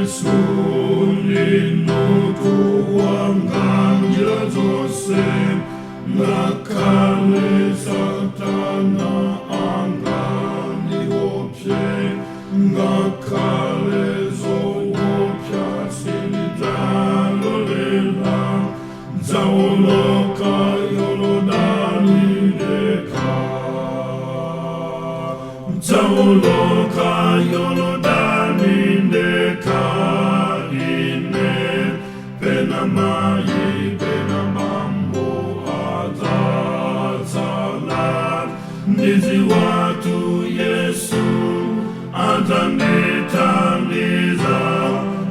Yesu ndi mutu wanga njira zonse, ngakhale Satana angandiopse, ngakhale zoopsa sindidzalolela, ndzawoloka Yorodani ndekha, ndzawoloka Yorodani ndekha ine. Pena mayi, pena bambo adzatsala, ndidziwatu Yesu adzandithandiza,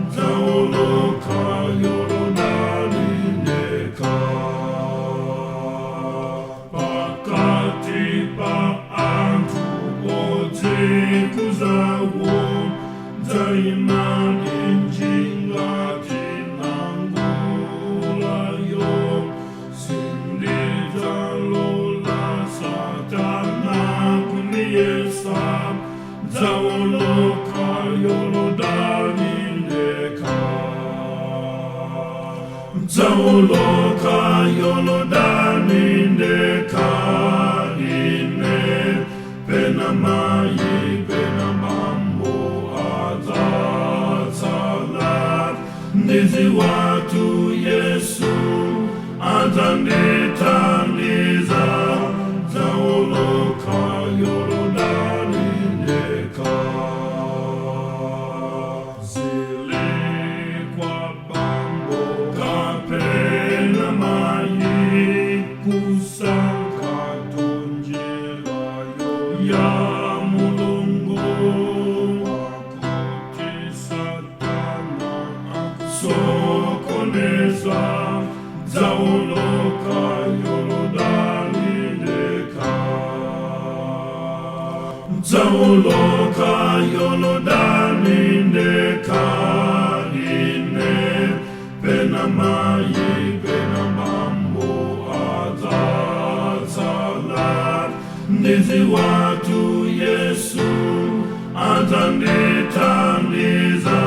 ndzawoloka Yorodani ndekha. Pakati pa anthu odzikuzawo ndzaima ngati nangulayo, sindidzalola Satana kundiyesa, ndzawoloka Yorodani ndekha, ndzawoloka Yorodani ndekha ine. Pena mayi, pena bambo adzatsala, ndidziwatu Yesu adzandithandiza, ndzawoloka Yorodani ndekha. Zili kwa bambo kapena mayi kusankha njirayo ya Mulungu, pakuti Satana akusokoneza, ndzawoloka Yorodani ndekha, ndzawoloka Yorodani ndekha ine. Pena mayi, pena bambo adzatsala, ndidziwatu Yesu adzandithandiza.